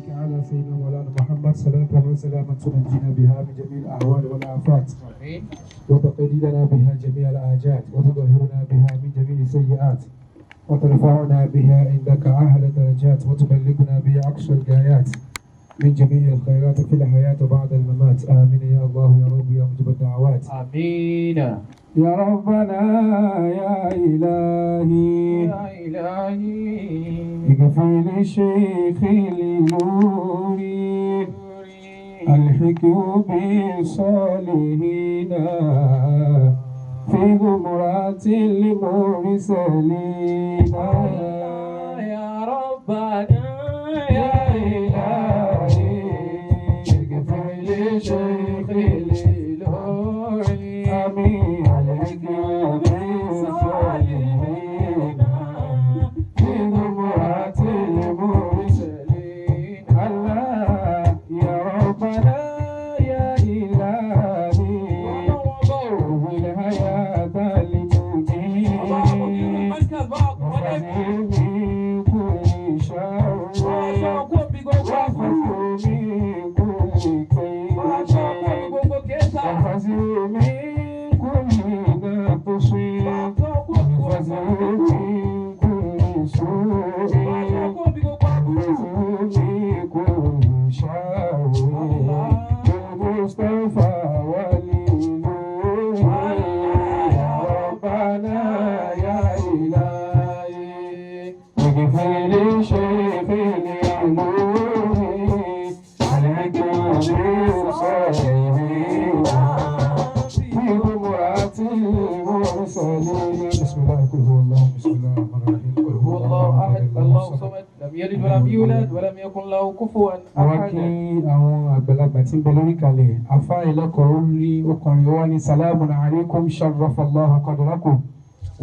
وبارك على سيدنا مولانا محمد صلاة وسلاما تنجينا بها من جميع الأهوال والآفات، وتقضي لنا بها جميع الحاجات، وتطهرنا بها من جميع السيئات، وترفعنا بها عندك أعلى الدرجات، وتبلغنا بها أقصى الغايات من جميع الخيرات في الحياة وبعد الممات. آمين يا الله يا رب يا مجيب الدعوات. آمين. يا ربنا يا إلهي، يا إلهي، اغفر لشيخ النور، الحقه بالصالحين في زمرات المرسلين. يا ربنا يا إلهي، اغفر لشيخ النور، آمين، الحقه بالصالحين في زمرات المرسلين. الله يا ربنا يا إلهي، والحياة لمدين من كل شر، واحفظه من كل كيد، واحفظه من كل نقص، واحفظه من كل سوء، واحفظه من كل شر، بالمصطفى ولي يا ربنا يا إلهي، اغفر لشيخ النور عليك بالصالحين في زمرات المرسلين. بسم الله، قل هو الله، بسم الله الرحمن الرحيم، قل هو الله أحد، الله الصمد، لم يلد ولم يولد ولم يكن له كفوا Àwa أحد. Kí àwọn àgbàlagbà tí ń bẹ lórí kalẹ̀ afá ìlọ́kọ̀ orí ọkùnrin wa ní salamun alaykum, sharrafallahu qadrakum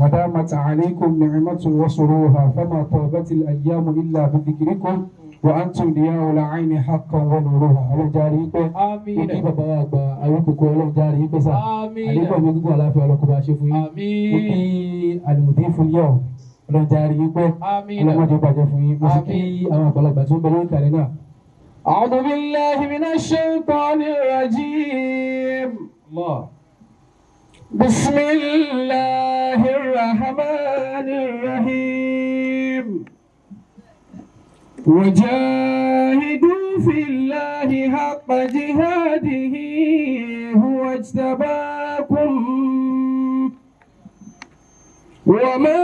wadamat alaykum ni'matun wa suruha, fama tabatil ayyamu illa bidhikrikum wa antum diya'ul ayni haqqan wa nuruha. Ọlọ́jà rí pé آمين. Kí bàbá wa àgbà Awíkòkò, ọlọ́jà rí pé sà آمين. Àlékún ẹ̀mí gígùn, àlàáfíà, ọlọ́kọ̀ bá ṣe fún yín. Mo آمين. Kí al-mudifu yọ̀, ọlọ́jà rí pé آمين. ọlọ́mọdé bàjẹ́ fún yín. Mo sì kí àwọn àgbàlagbà tó ń bẹ lórí kalẹ̀ náà. أعوذ بالله من الشيطان الرجيم. الله. بسم الله الرحمن الرحيم. وجاهدوا في الله حق جهاده، هو اجتباكم وما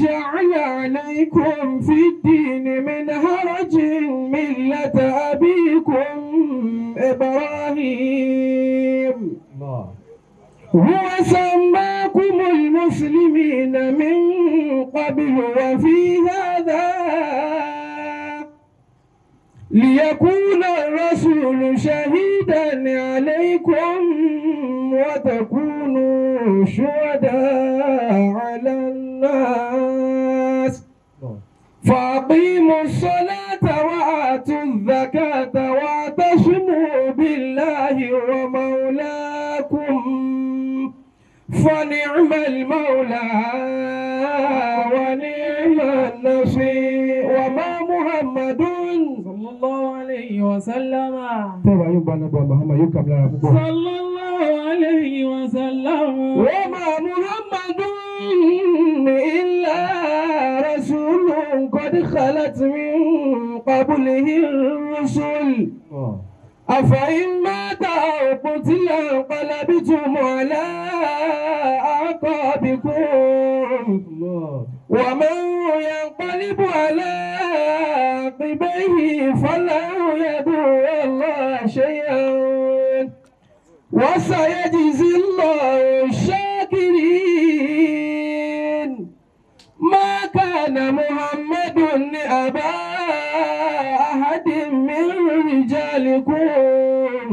جعل عليكم في الدين من حرج، ملة أبيكم إبراهيم. الله. هو سماكم المسلمين من قبل، وفي هذا ليكون الرسول شهيدا عليكم وتكونوا شهداء على الناس. فأقيموا الصلاة وآتوا الزكاة واعتصموا بالله ومولاكم، فنعم المولى ونعم النصير. وما محمد صلى الله عليه وسلم. Tẹ́wàá yóò bá nàbọ̀ Muhammad yóò kàmí lára púpọ̀. صلى الله عليه وسلم. وما محمد إلا رسول قد خلت من قبله الرسل، أفإن مات أو قتل انقلبتم على أعقابكم، ومن ينقلب على عقبيه فلن يضر الله شيئا، وسيجزي الله الشاكرين. ما كان محمد أبا أحد من رجالكم،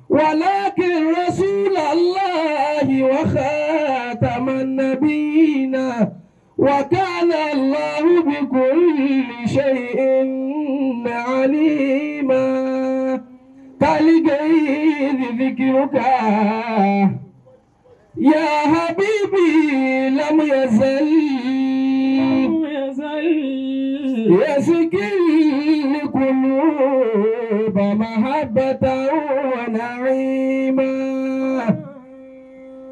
ولكن رسول الله وخاتم النبيين، وكان الله بكل شيء عليما. كالغيظ ذكرك يا حبيبي لم يزل لم يزل يسكن القلوب. محبة ونعيما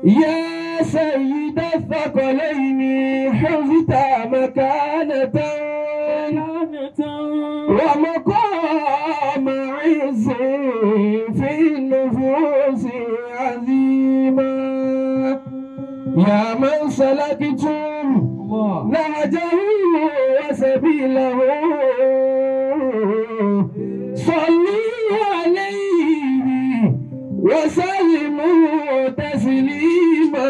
يا سيد الثقلين حزت مكانة ومقام عز في النفوس عظيما يا من سلكتم نهجه وسبيله صلوا عليه وسلموا تسليما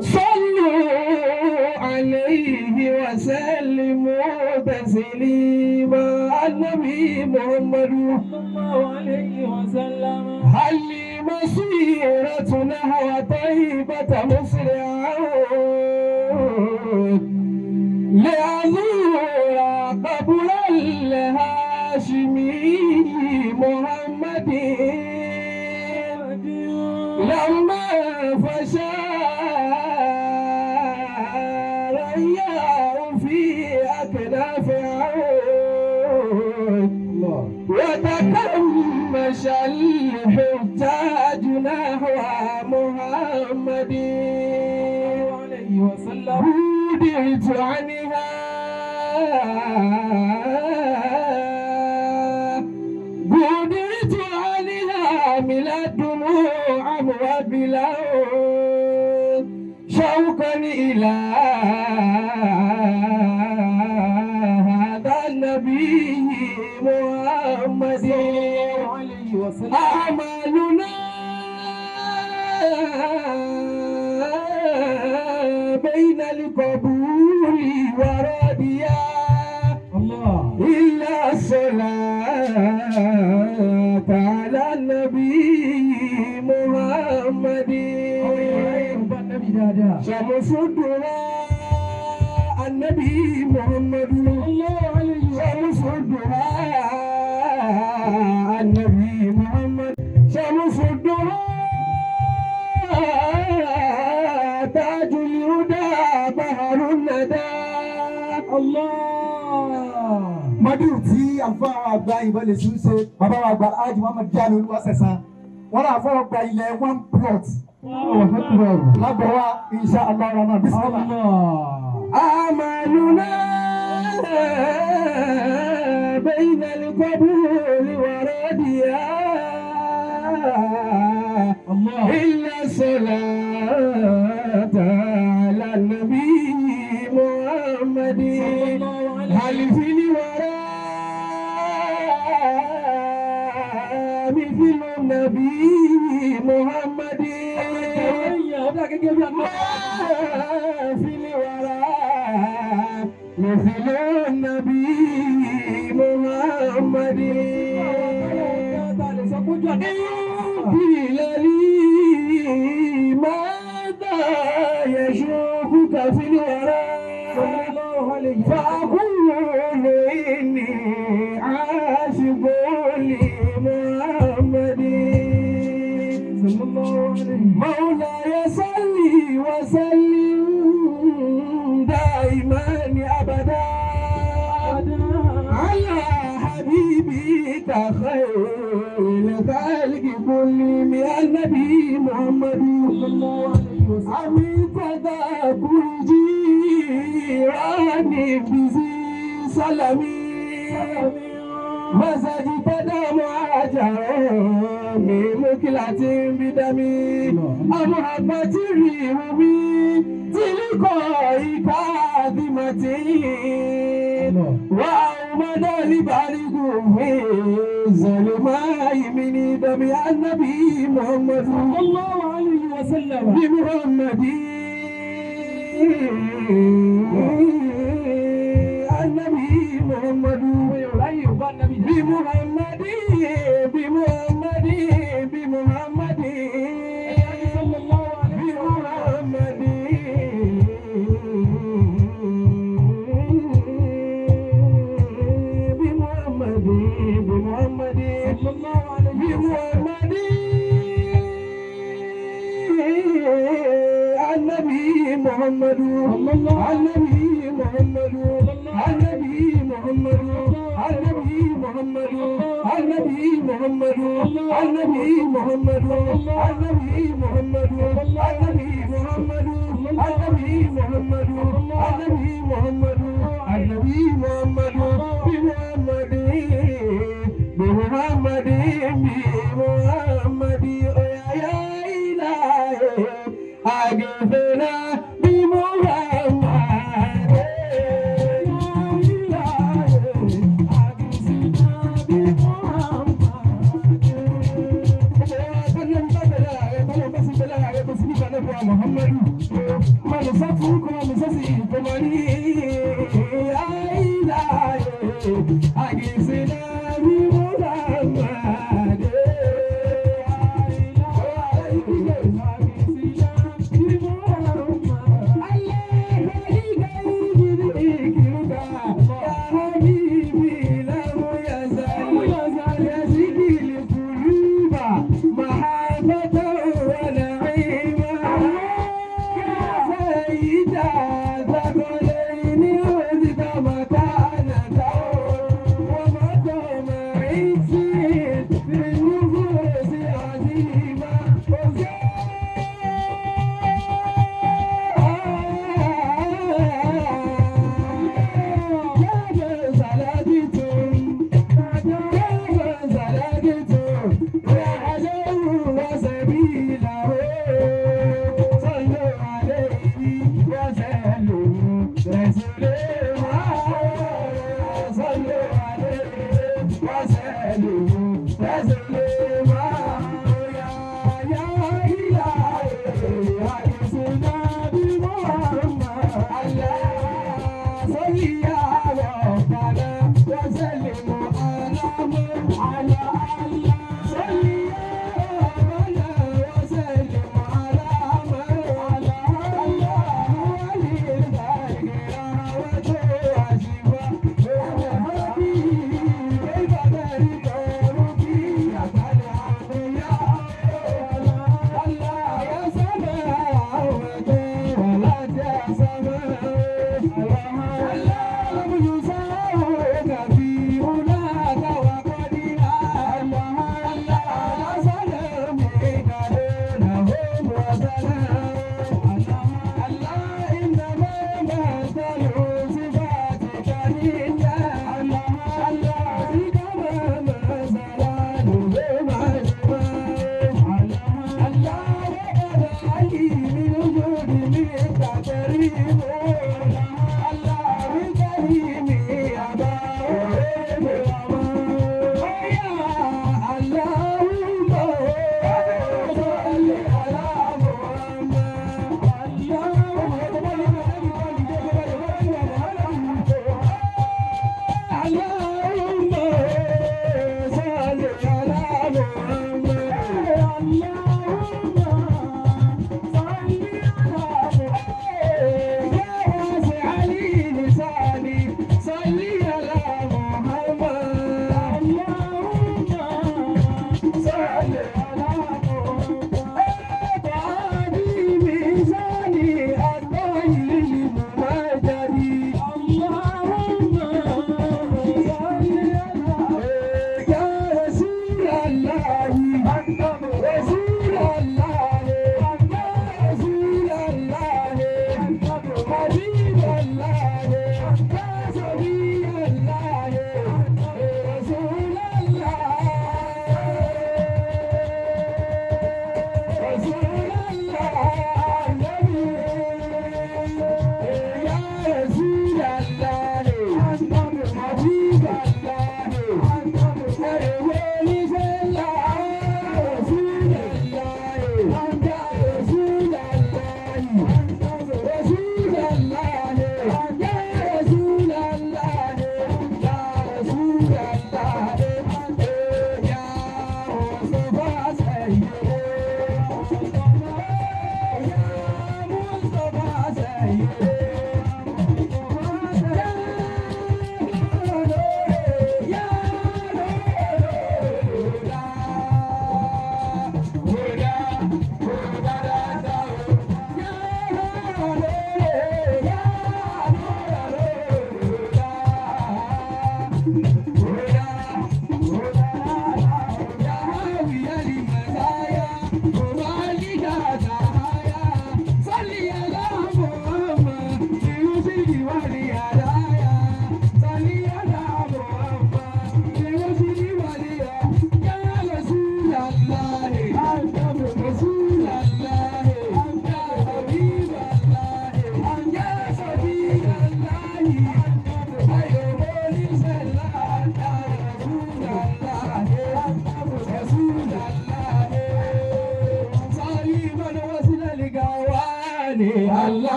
صلوا عليه وسلموا تسليما النبي محمد صلى الله عليه وسلم هل لي مسيرة نحو طيبة مسرعة لأزور قبر الهاشمي محمد لما فشى رياء في أكناف عود وتكمش الحجاج نحو محمد عليه وسلم ودعت عنها قدرت عنها من الدموع وبلا شوقا إلى هذا النبي محمد عليه وسلم أعمالنا بين القبول وراديا الله إلا الصلاة على النبي محمد شمس الدنيا النبي محمد شمس الدنيا النبي محمد شمس الدنيا تاج الهدى بحر الندى الله mọ́dún tí àfáà àgbà ìbọn lè sún ṣe bàbá wa àgbà Alhaji Muhammad Jalo Olúwaṣẹ̀san wọn náà fọwọ́ gba ilẹ̀ one plot lágbọ̀wá insha Allah rahman bismillah. أعمالنا بين القبول ورديا إلا الصلاة على النبي محمد هل في الورى مثل النبي محمد ما في الورى مثل النبي محمد قيل لي ماذا يشوفك في الورى فأقول إني عاشق لمحمد مولاي صل وسلم دائما أبدا على حبيبك خير الخلق كلهم يا النبي محمد أمين تذاكر جيراني بزي سلامي مسجد دمع جرامي مكلة بدمي أمحبة ريومي تلقائي كاظمتي وأمد لبارك في ظلماء من دم النبي محمد صلى الله عليه وسلم بمحمد النبي محمد بمحمد بمحمد بمحمد صلى الله عليه بمحمد بمحمد بمحمد صلى الله عليه بمحمد النبي محمد النبي محمد النبي محمد. النبي محمد النبي محمد النبي محمد النبي محمد النبي محمد النبي محمد النبي محمد النبي محمد بمحمد بمحمد بمحمد يا إلهي أغفنا بمحمد يا إلهي أغفنا بمحمد.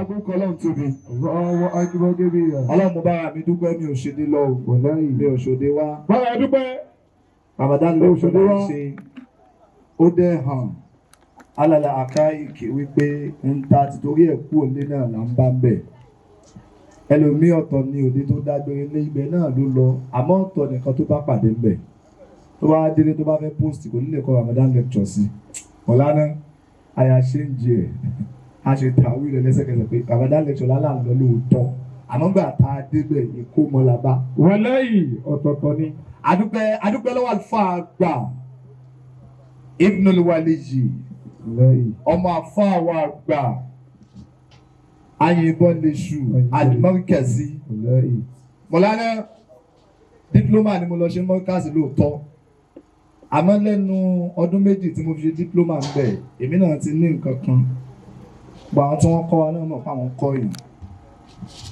Agbókọ̀ Ọlọ́run tóbi. Allahu akbar kabira. Ọlọ́run mo bára mi dúpẹ́, mi ò ṣe dé lọ o. Wàláyé. Mi ò ṣòde wá. Bára dúpẹ́. Ramadan Ó ló ṣòde wá. ṣe ó dẹ̀ hàn alàlà àká ìkè wípé ń ta tìtorí ẹ̀ kú òlé náà là ń bá ń bẹ̀. Ẹlòmíì ọ̀tọ̀ ni òde tó dágbére lé, ibẹ̀ náà ló lọ, àmọ́ ọ̀tọ̀ nìkan tó bá pàdé ń bẹ̀. Tó bá délé, tó bá fẹ́ post, kò ní lè kọ Ramadan lecture sí. Ọ̀lànà àyà ṣe ń jẹ ẹ̀ a ṣe tàwí rẹ̀ lẹ́sẹ̀kẹsẹ̀ pé Ramadan lecture lálà ń lọ lóòótọ́, àmọ́ gbà tá a débẹ̀ ìkómọ la bá. Wàláyé, ọ̀tọ̀ọ̀tọ̀ ni. Adúpẹ́, adúpẹ́ lọ́wọ́ àlùfáà àgbà Ibnul Waliji, Wàláyé. ọmọ àfáà wa àgbà ayìnbọn lèṣù alimọ́kẹ̀sí. Wàláyé. Mọ̀lánà, diploma ni mo lọ ṣe mọ́kàsí lóòótọ́, àmọ́ lẹ́nu ọdún 2 tí mo fi ṣe diploma ń bẹ̀, èmi náà ti ní nǹkan kan gbọ́. Àwọn tí wọ́n kọ́ wa náà mọ̀ fáwọn kọ́ yìí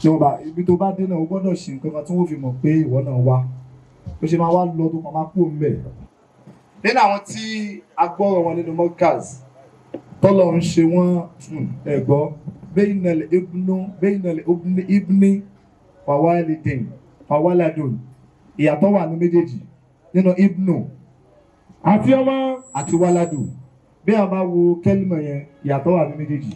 tí wọ́n bá ibi tó bá dé náà, o gbọ́dọ̀ ṣe nǹkan kan tí wọ́n fi mọ̀ pé ìwọ náà wá bó ṣe máa wá lọ tó kàn máa kú òun bẹ̀. Nínú àwọn tí a gbọ́rọ̀ wọn nínú mọ́kàs tọ́lọ̀ ń ṣe wọ́n, ẹ̀ gbọ́ bainal ibnu bainal ibni ibni fawalidin fawaladun, ìyàtọ̀ wà ní méjèèjì nínú ibnu Àti ọmọ. àti wáládù. Bí a bá wo kẹ́límọ̀ yẹn, ìyàtọ̀ wà ní méjèèjì.